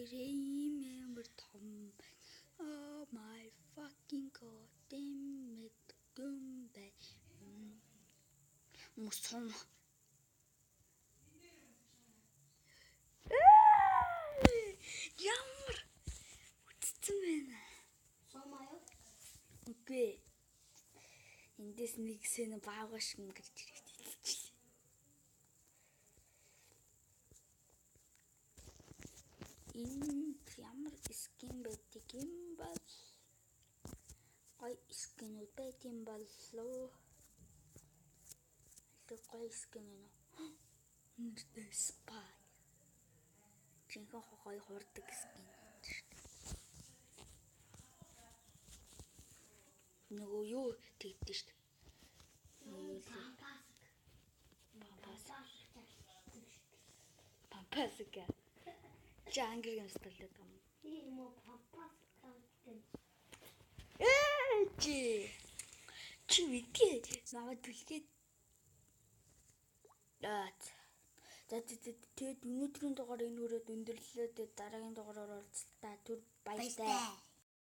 Гэрээ ийм амар том. Oh my fucking god damn it гүмбэ. Мусон. Ямар үтцсэн байна. Сумаа юу? Үгүй. Эндээс нэг сэн баавга шиг гэрч ирэх хэлчихлээ. Энд ямар skin байдаг юм бол? Гоё skin үүд байт юм болов. Илүү гоё skin ээ нөө. Нэртэй spy. Жинхэнэ гоё хурдаг skin шүү дээ. Нөгөө юу тэгдэж шүү дээ. Нөгөө юу лээ? Пампаск. Пампаск. Пампаск. Чи Hunger Games тоглоод байгаа юм. Тийм үү, пампаск гэдэг. Ээ чи чи мэдээ намайг түлхээд. Аа. За, тэгээд өнөөдрийн дугаар энэ хүрээд өндөрлөө. Тэгээд дараагийн дугаараар уулзлаа. Түр баяртай. Баяртай.